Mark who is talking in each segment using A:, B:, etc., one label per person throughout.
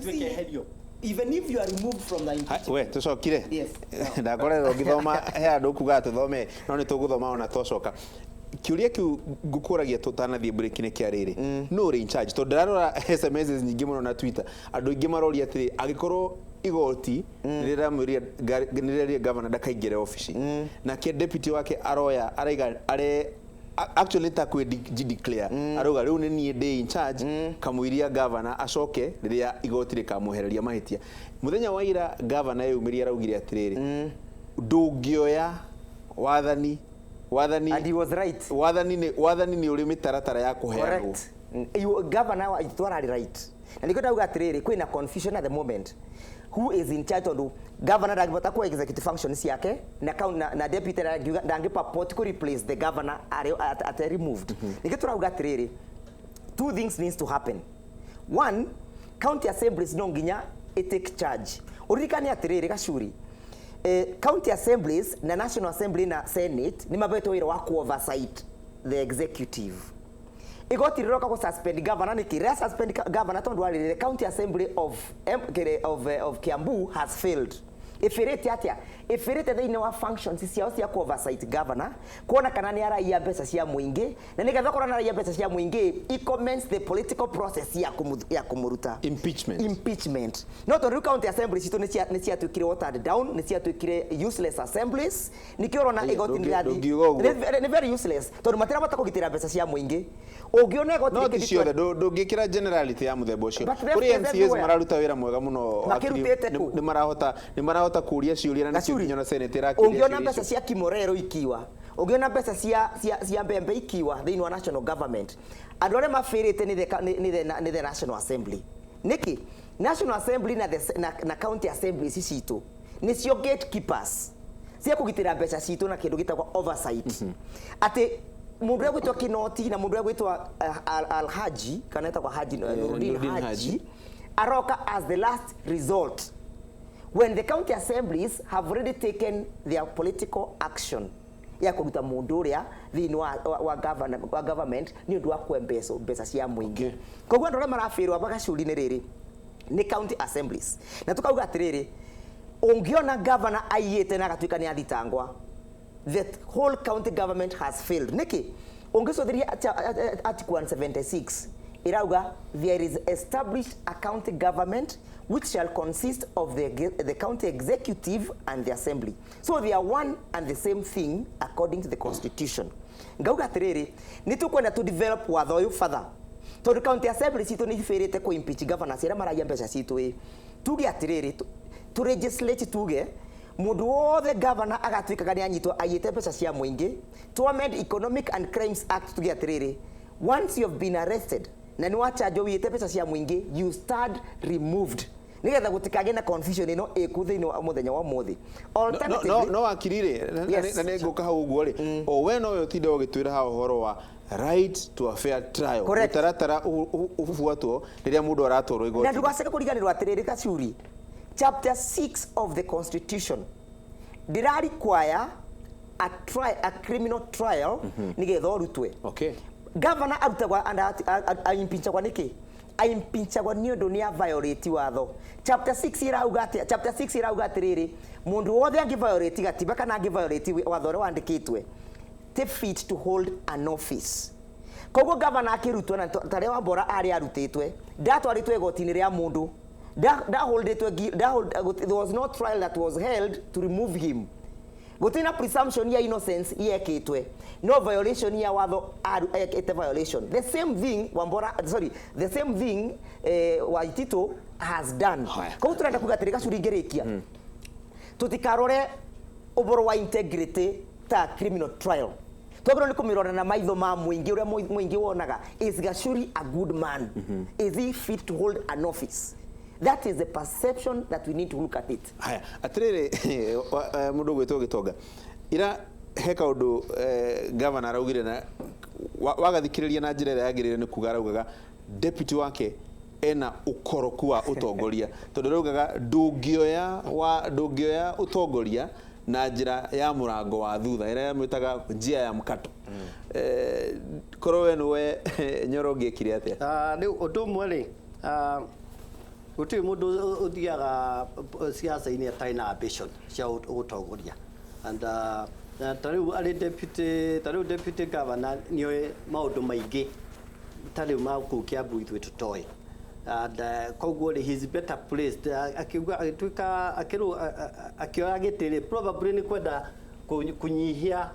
A: You
B: atuĩke
A: see,
B: eherio.
A: Even if you are removed from the impeachment.
C: We tucokire.
A: Yes.
C: Ndakorerwo ngithoma he andũ kuga tũthome, no nĩ tũgũthoma ona twacoka. Kĩũria kĩu ngũkũragia tũtanathiĩ break nĩ kĩa rĩrĩ, nũ ũrĩ in charge? Tondũ ndĩrarora SMS nyingĩ mũno na Twitter, andũ aingĩ maroria atĩrĩ, angĩkorwo igoti nĩ rĩrerire governor ndakaingĩre obici, nake deputy wake aroya araiga are actually ta kwĩ declare, arauga rĩu nĩ niĩ ndĩ in charge, kamũiria governor acoke rĩrĩa igoti rĩkamwehereria mahĩtia. Mũthenya wa ira governor eyumĩria, araugire atĩrĩrĩ, ndũngĩoya wathani, wathani
D: And he was right.
C: Wathani nĩ ũrĩ mĩtaratara ya kũheanwo.
D: Correct. Governor wa itwara arĩ right, na nĩkĩo ndauga atĩrĩrĩ, kwĩna confusion at the moment, who is in charge, tondũ governor ndangĩhota kuoya executive function ciake na, na deputy ndangĩ purport ku replace the governor arĩ ate removed. Nĩkĩo tũrauga atĩrĩrĩ, two things needs to happen. One, county assemblies no nginya i take charge. Ũririkane atĩrĩrĩ, Gacuri, county assemblies na National Assembly na Senate nĩ mabetwo wĩra wa ku oversight the executive. Igoti rĩroka gũ suspend governor nĩkĩ? Rĩra suspend governor tondũ arĩrĩ the county assembly of, M, kere, of, eh, of Kiambu has failed. Ĩbĩrĩte atĩa? Ĩbĩrĩte thĩinĩ wa functions ciao cia ku oversight governor, kuona kana nĩ araiya mbeca cia mũingĩ, na nĩgetha okorwo nĩ araiya mbeca cia mũingĩ, i commence the political process ya kũmũruta.
C: Impeachment.
D: Impeachment. No tondũ rĩu county assembly citũ nĩ ciatuĩkire watered down, nĩ ciatuĩkire useless assemblies, nĩkĩo ũrona
C: Aya,
D: igoti nĩ
C: ndũngiuga ũguo.
D: Nĩ very useless tondũ matirahota kũgitĩra mbeca cia mũingĩ. Ũngĩona igoti
C: No ti
D: rĩkĩrutwo-
C: ciothe, ndũngĩkĩra generality ya mũthemba ũcio.
D: But
C: Kũrĩ
D: is
C: MCAs
D: everywhere.
C: mararuta wĩra mwega mũno, wakiri.
D: Makĩrutĩte kũ?
C: Nĩ marahota kũria ciũria, na nĩkĩo
D: Gacuri,
C: nginya ona Senate ĩrakĩũria
D: ũngĩona
C: ciũria
D: mbeca
C: icio.
D: cia Kimorero ikiwa, ũngĩona mbeca cia mbembe ikiwa thĩinĩ wa national government, andũ arĩa mabĩrĩte nĩ the National Assembly. Nĩkĩ National Assembly na county assembly ici citũ nĩcio gatekeepers cia kũgitĩra mbeca citũ na kĩndũ gĩtagwo oversight, atĩ mũndũ ũrĩa gwĩtwo Kinoti na mũndũ ũrĩa gwĩtwo Alhaji, kana etagwo Haji, Nurudin
C: Nurdin
D: Haji,
C: Haji.
D: aroka as the last resort when the county assemblies have already taken their political action ya kũruta mũndũ ũrĩa thĩinĩ wa government nĩ ũndũ wa kwe mbeca cia mũingĩ. Koguo andũ arĩa marabĩrwo bagacuri-inĩ rĩrĩ nĩ county assemblies, na tukauga atĩrĩrĩ, ũngĩona governor aiyĩte na agatuĩka nĩ athitangwa, the whole county government has failed. Nĩkĩ? Ũngĩcũthĩria article 176 irauga there is established a county government which shall consist of the county executive and the assembly. So they are one and the same thing according to the constitution. Ngauga atĩrĩrĩ, nĩ tũkwenda to develop watho ũyũ further, tondũ county assembly citũ nĩ ibĩrĩte kũ impeach governors arĩa maraiya mbeca citũ. Ĩ tuge atĩrĩrĩ, tu legislate, tuge mũndũ wothe governor agatuĩkaga nĩ anyitwo aiyĩte mbeca cia mũingĩ, to amend Economic and Crimes Act, tuge atĩrĩrĩ, once you have been arrested na nĩ wachanjwo wiyĩte mbeca cia mũingĩ, you stand removed, nĩgetha gũtikagĩe na confusion ĩno ĩku thĩinĩ wa mũthenya wa ũmũthĩ.
C: No, no wakiri rĩ,
D: Yes.
C: na nĩ ngũka hau ũguo rĩ, o we nowe ũtinde ũgĩtwĩra ha ũhoro wa right to a fair trial.
D: Correct.
C: Mũtaratara ũbuatwo rĩrĩa mũndũ aratwarwo
D: Na
C: igoti.
D: Ndũgacoke kũriganĩrwo atĩrĩrĩ, Kacuri, chapter 6 of the constitution ndĩra require a criminal trial nĩgetha ũrutwe. Governor arutagwo, aimpeachagwo nĩkĩ? Aimpeachagwo nĩ ũndũ nĩ aviolate watho. Chapter 6 ĩrauga atĩa? Chapter 6 ĩrauga atĩrĩrĩ, mũndũ wothe angĩviolate gatiba kana angĩviolate watho ũrĩa wandĩkĩtwe ti fit to hold an office. Koguo governor akĩrutwo na tarĩa Wambora arĩ arutĩtwe, ndatwarĩtwo igoti-inĩ rĩa mũndũ, ndaholdĩtwe, there was no trial that was held to remove him. Gũtirĩ na presumption ya innocence yekĩtwe, no violation ya watho ekĩte violation. The same thing Wambora, sorry, the same thing Waititu has done.
C: Haya.
D: Koguo tũrenda kuga atĩrĩ, Gacuri, ngĩrĩkia, tũtikarore ũboro wa integrity ta criminal trial. Twagĩrĩirwo nĩ kũmĩrora na maitho ma mũingĩ, ũrĩa mũingĩ wonaga. Is Gacuri a good man? Is he fit to hold an office? That is the perception that we need to look at it.
C: Haya, atĩrĩrĩ, mũndũ ũgwĩtwo Gĩtonga, ira he kaũndũ gavana araugire, na wagathikĩrĩria na njĩra ĩrĩa yagĩrĩire, nĩ kuga araugaga deputy wake ena ũkoroku wa ũtongoria, tondũ araugaga ndũngĩoya ũtongoria na njĩra ya mũrango wa thutha, ĩrĩa mwĩtaga njia ya mkato. Korwo we nĩwe Nyoro, ũngĩekire atĩa?
B: Rĩu ũndũ ũmwe rĩ, Gũtirĩ mũndũ ũthiaga siasa-inĩ atarĩ na ambition cia gũtongoria. And na ta rĩu arĩ deputy, ta rĩu deputy governor nĩoĩ maũndũ maingĩ ta rĩu ma kũu Kiambu ithuĩ tũtoĩ. And koguo rĩ, he's better placed. Akiuga agĩtuĩka akĩrũ akĩoya gĩtĩ rĩ, probably nĩ kwenda kũnyihia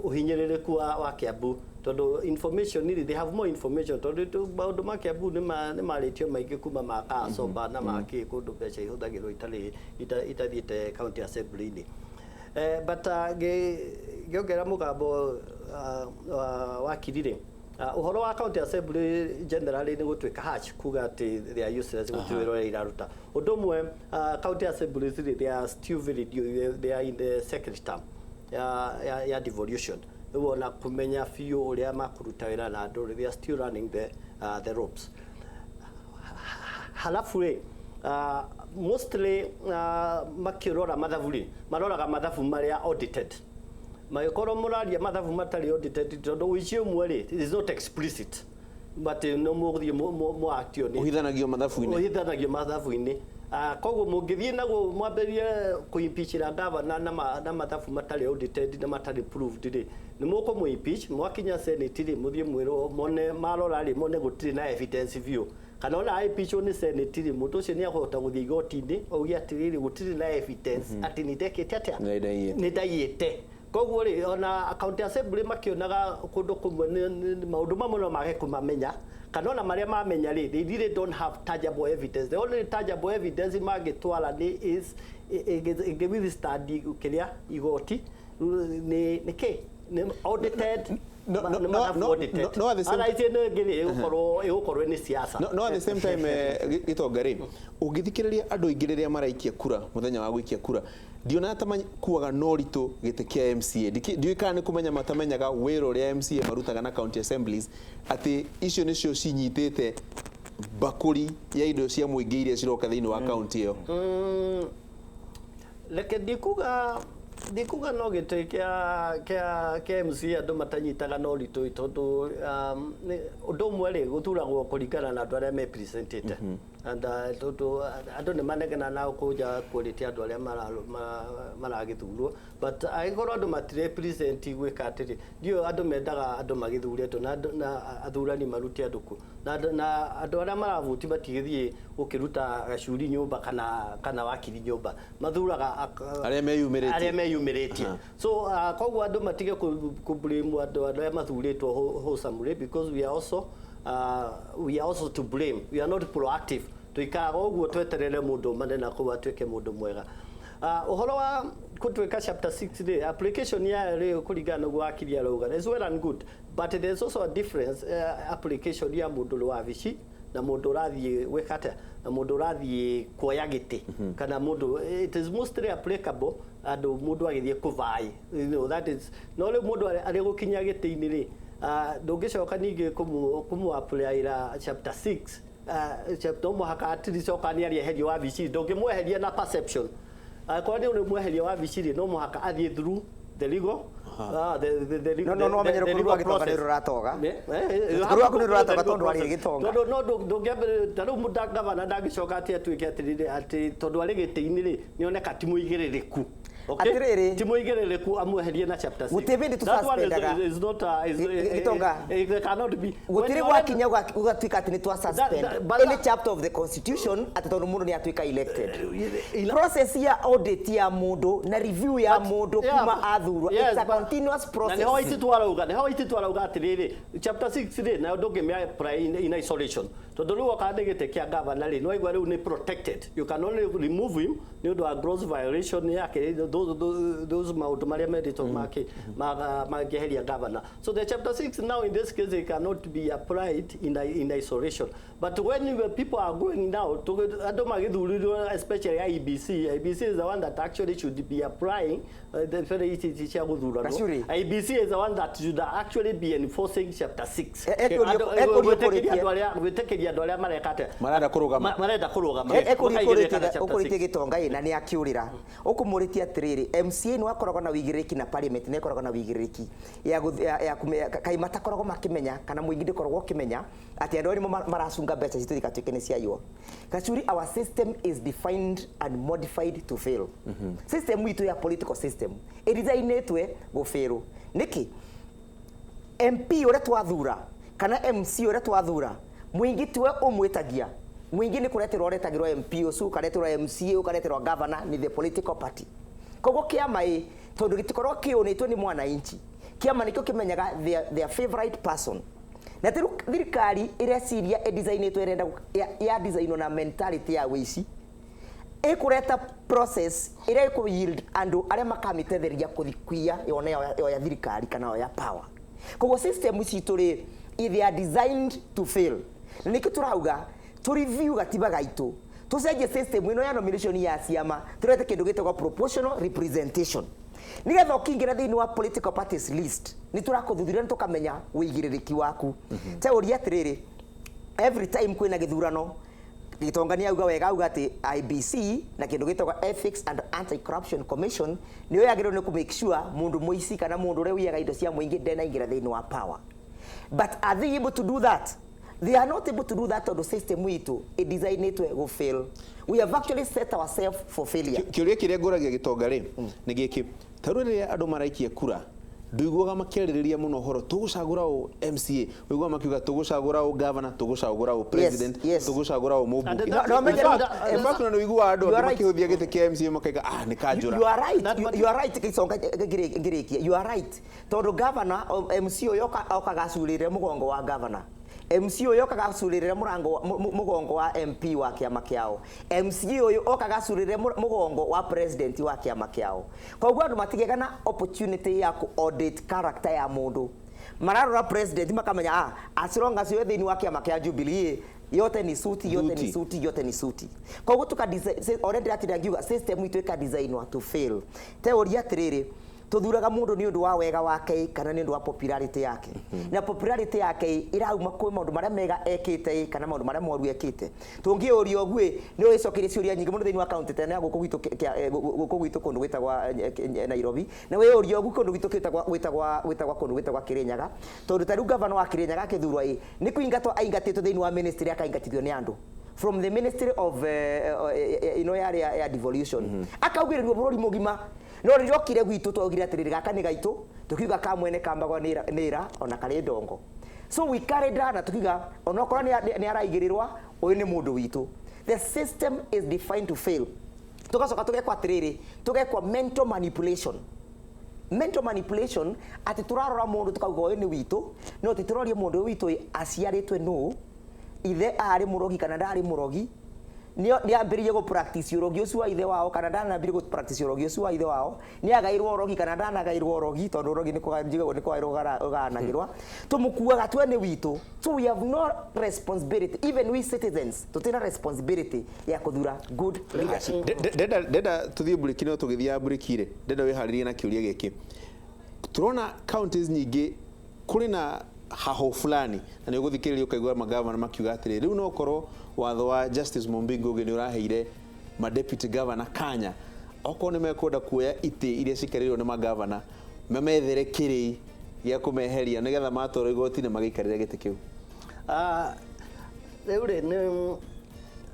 B: ũhinyĩrĩrĩku wa Kiambu, tondũ information rĩ, they have more information, tondũ maũndũ ma Kiambu nĩ marĩtio maingĩ kuma ma Kacoba na ma kĩ kũndũ mbeca ihũthagĩrwo itarĩ itathiĩte county assembly-inĩ. But ngĩongerera mũgambo wa kirire ũhoro wa county assembly generally nĩ gũtuĩka harsh kuga atĩ they are useless, gũtirĩ wĩra ũrĩa iraruta. Ũndũ ũmwe, county assemblies rĩ, they are still very new, they are in the second term ya devolution. Rĩu ona kũmenya biũ ũrĩa makũruta wĩra na andũ rĩ, they are still running the ropes. Halafu rĩ, mostly makĩrora mathabu rĩ, maroraga mathabu marĩa audited. Magĩkorwo mũraria mathabu matarĩ audited, tondũ ũici ũmwe rĩ is not explicit, but no mũgũthiĩ mũaktio nĩ
C: Ũhithanagio mathabu-inĩ.
B: Ũhithanagio mathabu-inĩ. Koguo mũngĩthiĩ naguo mwambĩrĩrie kũimpeachĩra gavana na mathabu matarĩ audited na matarĩ proved rĩ, nĩ mũkũmũ impeach. Mwakinya Senate rĩ, mũthiĩ mwĩrwo mone marora rĩ, mone gũtirĩ na evidence biũ, kana ona impeachwo nĩ Senate rĩ, mũndũ ũcio nĩ akũhota gũthiĩ igoti-inĩ auge atĩrĩrĩ, gũtirĩ na evidence atĩ nĩ ndekĩte atĩa.
C: Nĩ ndaiyĩte.
B: Nĩ ndaiyĩte. Koguo rĩ, ona county assembly makĩonaga kũndũ kũmwe maũndũ mamwe no mage kũmamenya, kana ona marĩa mamenya rĩ, they really don't have tangible evidence. The only tangible evidence mangĩtwara nĩ is ĩngĩ withstand kĩrĩa igoti nĩ kĩ nĩ audited.
C: No, no,
B: nĩ
C: no,
B: mathabu
C: no,
B: audited.
C: no, at the same
B: Otherwise ĩno ĩngĩ rĩ, ĩgũkorwo nĩ siasa.
C: No at the same time, Gĩtonga rĩ, ũngĩthikĩrĩria andũ aingĩ rĩrĩa maraikia kura, mũthenya wa gũikia kura, ndionaga ta makuaga na ũritũ gĩtĩ kĩa MCA. Ndiũĩ kana nĩ kũmenya matamenyaga wĩra ũrĩa MCA marutaga na county assemblies, atĩ icio nĩcio cinyitĩte mbakũri ya indo cia mũingĩ iria ciroka thĩinĩ wa county ĩyo.
B: Reke ndikuga no gĩtĩ kĩa MCA andũ matanyitaga na ũritũ, tondũ ũndũ ũmwe rĩ, gũthuragwo kũringana na andũ arĩa me presentĩte. And tondũ andũ nĩ manegena na kũnja quality andũ arĩa maragĩthurwo, but angĩkorwo andũ matirepresent gwĩka atĩrĩ, ndiũĩ andũ mendaga andũ magĩthure andũ na athurani marute andũ kũ na andũ arĩa maravuti matigĩthiĩ gũkĩruta gacuri nyũmba kana wakiri nyũmba, mathuraga
C: Arĩa meyumĩrĩtie.
B: Arĩa meyumĩrĩtie. So koguo andũ matige kũ blame andũ arĩa mathurĩtwo wholesomely, because we are also to blame. We are not proactive. Tuikaraga ũguo tweterere mũndũ ũmane na kũu atuĩke mũndũ mwega. Ũhoro wa gũtuĩka chapter 6 rĩ, application yayo rĩ, kũringana na ũguo wakiri arauga, is well and good, but there's also a difference, application ya mũndũ ũrĩ wabici na mũndũ ũrathiĩ gwĩka atĩa, na mũndũ ũrathiĩ kuoya gĩtĩ, kana mũndũ, it is mostly applicable andũ mũndũ agĩthiĩ kũvai, that is. No rĩu mũndũ arĩ gũkinya gĩtĩ-inĩ rĩ, ndũngĩcoka ningĩ kũmũ applyra chapter 6, chapter mũhaka atiricoka nĩ arĩeherio wabici. Ndũngĩmweheria na perception. Angĩkorwo nĩ ũrĩmweheria wabici rĩ, no mũhaka athiĩ through the legal the
D: No, no, no, amenye
B: the
D: rũkũrũ
B: legal
D: rwa gĩtonga nĩ
B: process.
D: rũratoga.
B: Rũkũrũ
D: Rũkũrũ rwaku nĩ rũratoga tondũ warĩ gĩtonga.
B: Tondũ no ndũngĩambĩrĩria ta rĩu gavana ndangĩcoka atĩ atuĩke atĩrĩrĩ, atĩ tondũ arĩ gĩtĩ-inĩ rĩ, nĩoneka ti mũigĩrĩrĩku. Okay?
D: Atĩrĩrĩ.
B: Ti mũigĩrĩrĩku amweherie na chapter 6.
D: Gũtirĩ hĩndĩ
B: That one is-
D: tũsuspendaga.
B: is not is,
D: Gĩtonga.
B: it cannot be.
D: Gũtirĩ
B: When
D: gwakinya gũgatuĩka atĩ nĩ twa suspend
B: but
D: any chapter of the constitution atĩ tondũ mũndũ nĩ atuĩka elected. Process ya audit ya mũndũ na review ya mũndũ kuma athurwo, it's a continuous process.
B: Na nĩho itĩ twarauga, nĩho itĩ twarauga atĩrĩrĩ, chapter 6 rĩ, nayo ndũngĩmĩa apply in isolation, tondũ rĩu oka nĩ gĩtĩ kĩa governor rĩ, nĩwaigua rĩu nĩ protected. You can only remove him nĩ ũndũ wa gross violation yake, those maũndũ marĩa merĩtwo make mangĩeheria governor. So the chapter 6 now in this case, it cannot be applied in isolation. But when the people are going now to andũ magĩthurirwo, especially IEBC, IEBC is the one that actually should be applying the very ici cia gũthuranwo.
D: Gacuri.
B: IEBC is the one that should actually be enforcing chapter 6.
D: Ekũria
B: Gwĩtĩkĩria
D: ũkũrĩtie.
B: andũ arĩa gwĩtĩkĩria andũ arĩa mareka atĩa?
C: Marenda kũrũgama.
B: Marenda kũrũgama. Makaigĩrĩra chapter
D: Ekũrĩtie
B: 6.
D: gĩtonga ĩ na nĩ akĩũrĩra ũkũmũrĩtie atĩrĩrĩ. atĩrĩrĩ, MCA nĩ wakoragwo na wĩigĩrĩrĩki na parliament nĩ ĩkoragwo na wĩigĩrĩrĩki ya ya matakoragwo makĩmenya kana mũingĩ ndũkoragwo ũkĩmenya atĩ andũ arĩa maracunga mbeca citũ igatuĩke nĩ ciaiywo. Gacuri, our system is defined and modified to fail. System itũ ya political system ĩdesignĩtwe gũfail. Nĩkĩ? MP ũrĩa twathura kana MC ũrĩa twathura, mũingĩ tiwe ũmwĩtagia. Mũingĩ nĩ kũreterwo ũretagĩrwo MP ũcio, ũkareterwo MCA, ũkareterwo governor nĩ the political party. Koguo kĩama ĩ, tondũ gĩtikorwo kĩũnĩtwo nĩ mwananchi, kĩama nĩkĩo kĩmenyaga their favorite person. Na thirikari ĩreciria ĩdesignĩtwo, ĩrenda ya designwo na mentality ya wĩici, ĩkũreta process ĩrĩa ĩkũ yield andũ arĩa makamĩtetheria kũthi kuiya yone yo ya thirikari kana yo ya power. Koguo system citũ rĩ, they are designed to fail. Na nĩkĩo tũrauga tũ review gatiba gaitũ, tũcenjie system ĩno ya nomination ya ciama, tũrete kĩndũ gĩtagwo proportional representation, nigetha ũkĩingĩra thĩinĩ wa political parties list nĩ tũrakũthuthuria, nĩ tũkamenya wĩigĩrĩrĩki waku. Te ũria atĩrĩrĩ, every time kwĩna gĩthurano, Gĩtonga nĩ auga wega, auga atĩ IBC na kĩndũ gĩtagwo Ethics and Anti-Corruption Commission nĩyo yagĩrĩirwo nĩ kũ make sure mũndũ mũici kana mũndũ ũrĩa ũiyaga indo cia mũingĩ ndenaingĩra thĩinĩ wa power. But are they able to do that? They are not able to do that, tondũ system itũ ĩdesignĩtwe gũ fail. We have actually set ourselves for failure.
C: Kĩũria kĩrĩa ngũragia Gĩtonga rĩ nĩ gĩkĩ: ta rĩu rĩrĩa andũ maraikia kura, ndũiguaga makĩarĩrĩria mũno ũhoro tũgũcagũra ũ MCA, ũiguaga makiuga tũgũcagũra ũ governor, tũgũcagũra ũ president, tũgũcagũra ũ mũmbunge.
D: No,
C: In fact, na nĩũiguaga andũ angĩ makĩhũthia gĩtĩ kĩa MCA makaiga, "Ah, nĩ kanjũra."
D: You are right, you are right. Gĩconga ngĩrĩkia, you are right, tondũ governor, MC ũyũ okaga acurĩrĩre mũgongo wa governor, MC ũyũ okaga acurĩrĩre mũrango mũgongo wa MP wa kĩama kĩao, MC ũyũ okaga acurĩrĩre mũgongo wa president wa kĩama kĩao. Koguo andũ matigĩaga na opportunity ya ku audit character ya mũndũ. Mararora president makamenya, ah, as long as you're thĩinĩ wa kĩama kĩa Jubilee, yote ni suti, yote ni
C: Suti.
D: Suti, yote ni suti. Koguo tuka already ndĩratinda ngiuga system itũ ĩka designwa to fail. Te ũria atĩrĩrĩ, tuthuraga mundu ni undu wa wega wake kana ni undu wa popularity yake? Na popularity yake irauma kwĩ maundu maria mega ekite kana maundu maria moru ekite? Tũngĩũria ũguo nĩ ũgĩcokeria ciũria nyingĩ mũno thĩinĩ wa kaunti tene ya gũkũ gwitũ gũkũ gwitũ kũndũ gwĩtagwa Nairobi, na wĩyũria ũguo kũndũ gwitũ gwĩtagwa kũndũ gwĩtagwa Kĩrĩnyaga, tondũ ta rĩu gavana wa Kĩrĩnyaga akĩthurwo ĩ nĩ kũingatwo aingatĩtwo thĩinĩ wa ministry, akaingatithio nĩ andũ from the ministry of ino yarĩ ya devolution, akaugĩrĩrio bũrũri mũgima. No rĩrĩa okire gwitũ twaugire atĩrĩrĩ, gaka nĩ gaitũ, tukiuga ka mwene kambagwa nĩra ona karĩ ndongo. So we carried her na tukiuga onokorwo nĩ araigĩrĩrwa, ũyũ nĩ mũndũ witũ. The system is defined to fail. Tugacoka tũgekwo atĩrĩrĩ, tũgekwo mental manipulation, mental manipulation, atĩ tũrarora mũndũ tukauga ũyũ nĩ witũ, no tũtiroria mũndũ ũyũ witũ aciarĩtwe nũ, ithe arĩ mũrogi kana ndarĩ mũrogi, nĩ ambĩrĩirie gũ practice ũrogi ũcio wa ithe wao kana ndanambĩrĩrie gũ practice ũrogi ũcio wa ithe wao, nĩ agairwo ũrogi kana ndanagairwo ũrogi, tondũ ũrogi nĩ njigagwo nĩ kũgaĩrwo ũgayanagĩrwa. Tũmũkuaga twe nĩ witũ. So we have no responsibility, even we citizens tũtirĩ responsibility ya kũthura good leadership.
C: Ndenda tuthiĩ mburiki, no tũgĩthiaga mburiki rĩ, ndenda wĩharĩrie na kĩũria gĩkĩ. Tũrona counties nyingĩ kũrĩ na haho fulani, na nĩ ũgũthikĩrĩria ũkaigua magavana makiuga atĩrĩ, rĩu no korwo watho wa Justice Mumbi Ngugi nĩ ũraheire ma deputy governor kanya, okorwo nĩ mekwenda kuoya itĩ iria cikarĩirwo nĩ magavana, mamethere kĩrĩi gĩa kũmeheria nĩgetha matwarwo igoti-inĩ magĩikarĩre gĩtĩ kĩu.
B: Ah, rĩu rĩ, nĩ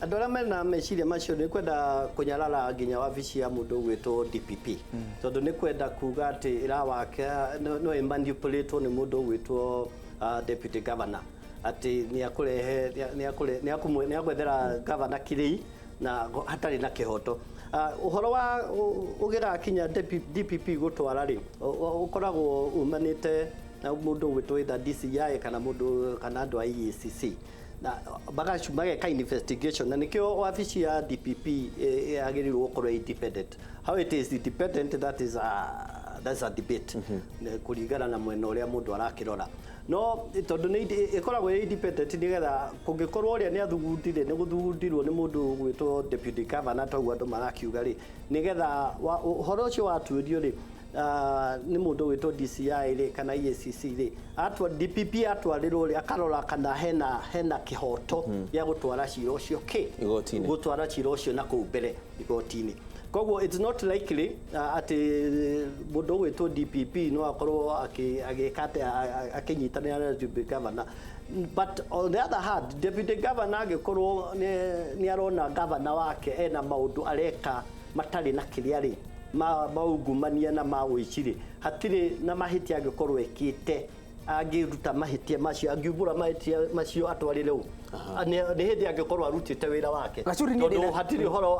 B: andũ arĩa mena meciria macio nĩ kwenda kũnyarara nginya wabici ya mũndũ ũgwĩtwo DPP, tondũ nĩ kwenda kuga atĩ ĩrawake no ĩmanipulate nĩ mũndũ ũgwĩtwo deputy governor, atĩ nĩ akũrehe nĩ akwethera governor kĩrĩi na hatarĩ na kĩhoto. Ũhoro wa ũgĩrakinya DPP gũtwara rĩ, ũkoragwo umanĩte na mũndũ ũgwĩtwo either DCI kana mũndũ kana andũ a EACC, na mageka investigation, na nĩkĩo wabici ya DPP yagĩrĩirwo gũkorwo independent. How it is independent, that's a debate, kũringana na mwena ũrĩa mũndũ arakĩrora. No tondũ nĩ ĩkoragwo ĩ independent, nĩgetha kũngĩkorwo ũrĩa nĩ athugundire, nĩ gũthugundirwo nĩ mũndũ ũgwĩtwo deputy governor toguo andũ marakiuga rĩ, nĩgetha ũhoro ũcio watuĩrio rĩ, nĩ mũndũ ũgwĩtwo DCI rĩ kana EACC rĩ, atwa DPP atwarĩrwo rĩ, akarora kana hena kĩhoto gĩa gũtwara cira ũcio kĩ
C: Igoti-inĩ.
B: Gũtwara cira ũcio na kũu mbere igoti-inĩ. Koguo it's not likely atĩ mũndũ ũgwĩtwo DPP no akorwo agĩka atĩ akĩnyitanĩra na deputy governor. But on the other hand, deputy governor angĩkorwo nĩ arona governor wake ena maũndũ areka matarĩ na kĩrĩa rĩ, ma maungumania na ma ũici rĩ, hatirĩ na mahĩtia angĩkorwo ekĩte, angĩruta mahĩtia macio, angiumbũra mahĩtia macio atwarĩre ũ, nĩ hĩndĩ angĩkorwo arutĩte wĩra wake.
D: Gacuri, niĩ
B: Tondũ hatirĩ ũhoro,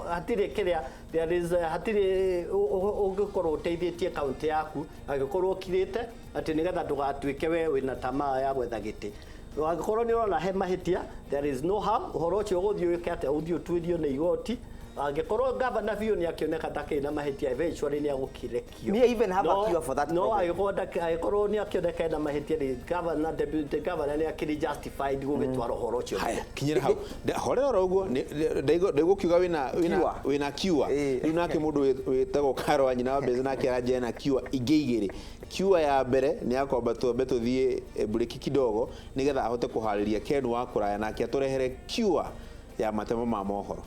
B: hatirĩ kĩrĩa, there is hatirĩ ũngĩkorwo ũteithĩtie kaunti yaku angĩkorwo ũkirĩte atĩ nĩgetha ndũgatuĩke we wĩna tamaa ya gwetha gĩtĩ. Angĩkorwo nĩ ũrona he mahĩtia, there is no harm ũhoro ũcio ũgũthiĩ ũke atĩa, ũthiĩ ũtuĩrio nĩ igoti. Angĩkorwo gavana biũ nĩ akĩoneka ndakĩrĩ na mahĩtia, eventually nĩ agũkĩrekio.
D: Me even have a cure for that
B: No
D: problem.
B: angĩkorwo nĩ akĩoneka ena mahĩtia rĩ, governor, deputy governor nĩ akĩrĩ justified gũgĩtwara ũhoro ũcio.
C: Haya, kinyĩra hau. Horera oro ũguo. Ndaigũkiuga wĩna
D: Cure.
C: wĩna cure. Rĩu nake mũndũ wĩtagwo Karo wa nyina wa mbeca nake aranjia ena cure ingĩ igĩrĩ. Cure ya mbere nĩ yakwamba twambe tũthiĩ mburĩki kidogo nĩgetha ahote kũharĩria Ken wa kũraya nake atũrehere cure ya matemo ma mohoro.